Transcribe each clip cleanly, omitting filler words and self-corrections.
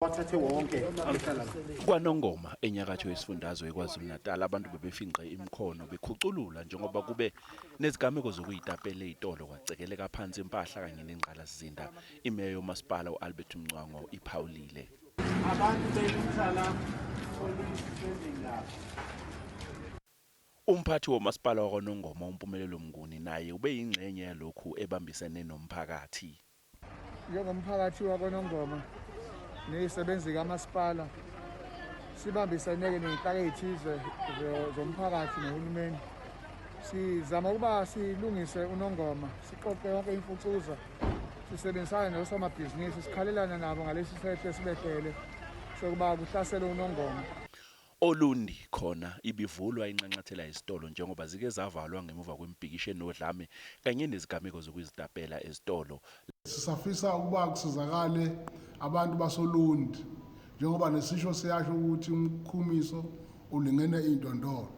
Wathathe wonke ahlala la. KwaNongoma enyakatho yesifundazwe iKwaZulu-Natal abantu bebefinqe imikhono bekhuculula njengoba kube nezigameko zokuyitapela ezitolo kwacekeleka phansi impahla kanye nengqalasizinda. Imeya yomasipala u-Albert Mncwango iphawulile. Abantu belutha la police standing lapha. Umphathi womasipala wakwaNongoma uMpumelelo Mnguni naye ubeyingxenye yalokhu ebambisene nomphakathi. Njengomphakathi wakwaNongoma ney'sebenzi kamasipala sibambiseneke ney'nhlaka ey'thize zomphakathi nohulumeni sizama ukuba silungise uNongoma siqoqe yonke imfucuza sisebenzisane nosomabhizinisi sikhalelana nabo ngalesi sehlo esibehlele sokuba kuhlaselwe uNongoma. Olundi khona ibivulwa inxanxathela yezitolo njengoba zike zavalwa ngemuva kwemibhikisho enodlame kanye nezigameko zokuzitapela ezitolo. Sisafisa ukuba kusizakale abantu basoLundi njengoba nesisho siyasho ukuthi umkhumiso ulingene iy'ndondolo.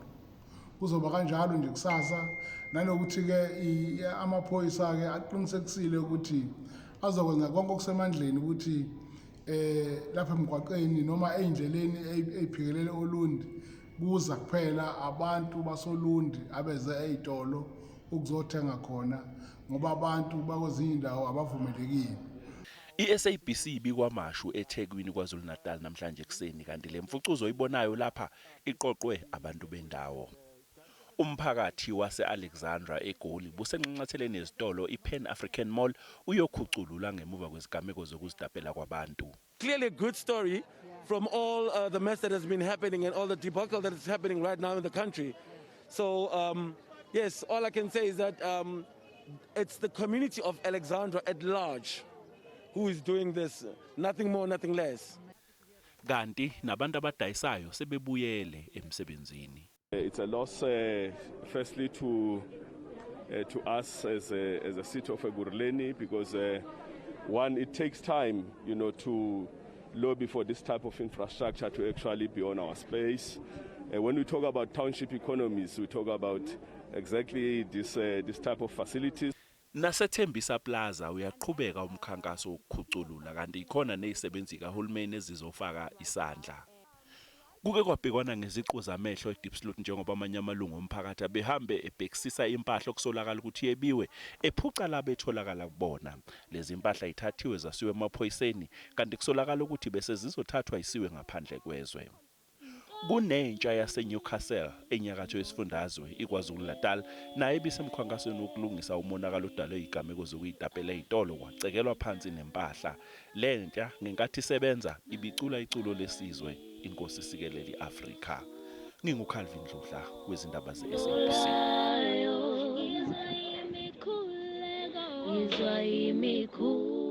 Kuzoba kanjalo nje kusasa nanokuthi-ke amaphoyisa-ke aqinisekisile ukuthi azokwenza konke okusemandleni ukuthi eh lapha emgwaqeni noma ey'ndleleni ey'phikelele oLundi kuza kuphela abantu basoLundi abeze ey'tolo ukuzothenga khona ngoba abantu bakwezinye iy'ndawo abavumelekile. I-SABC ibikwaMashu eThekwini KwaZulu-Natal namhlanje ekuseni kanti le mfucuzo oyibonayo lapha iqoqwe abantu bendawo. Umphakathi wase-Alexandra eGoli busenxanxatheleni yezitolo iPan African Mall uyokhuculula ngemuva kwezigameko zokuzitapela kwabantu. Clearly a good story from all the mess that has been happening and all the debacle that is happening right now in the country. So, yes, all I can say is that it's the community of Alexandra at large who is doing this, nothing more, nothing less. Kanti nabantu abadayisayo sebebuyele emsebenzini. It's a loss, firstly, to us as a city of Ekurhuleni, because one, it takes time to lobby for this type of infrastructure to actually be on our space. When we talk about township economies, we talk about exactly this type of facilities. NaseThembisa Plaza uyaqhubeka umkhankaso wokukhuculula kanti ikhona nezisebenzi kahulumeni ezizofaka isandla. Kuke kwabhekwana ngeziqu zamehlo eDiepsloot njengoba amanye amalungu omphakathi abehambe ebhekisisa impahla okusolakala ukuthi yebiwe ephuca labo etholakala kubona. Lezi impahla ithathiwe zasiwe emaphoyiseni kanti kusolakala ukuthi bese zizothathwa isiwe ngaphandle kwezwe. Kunentsha yaseNewcastle enyakatho yesifundazwe iKwaZulu-Natal nayo ibisemkhankasweni wokulungisa umonakalo odalwe izigameko zokuyitapela ezitolo kwacekelwa phansi nempahla. Lentsha ngenkathi isebenza ibicula iculo lesizwe Inkosi Sikelel' iAfrika. NginguCalvin Dludla wezindaba ze-SABC. Izwa imikhuleko, izwa imikhuleko.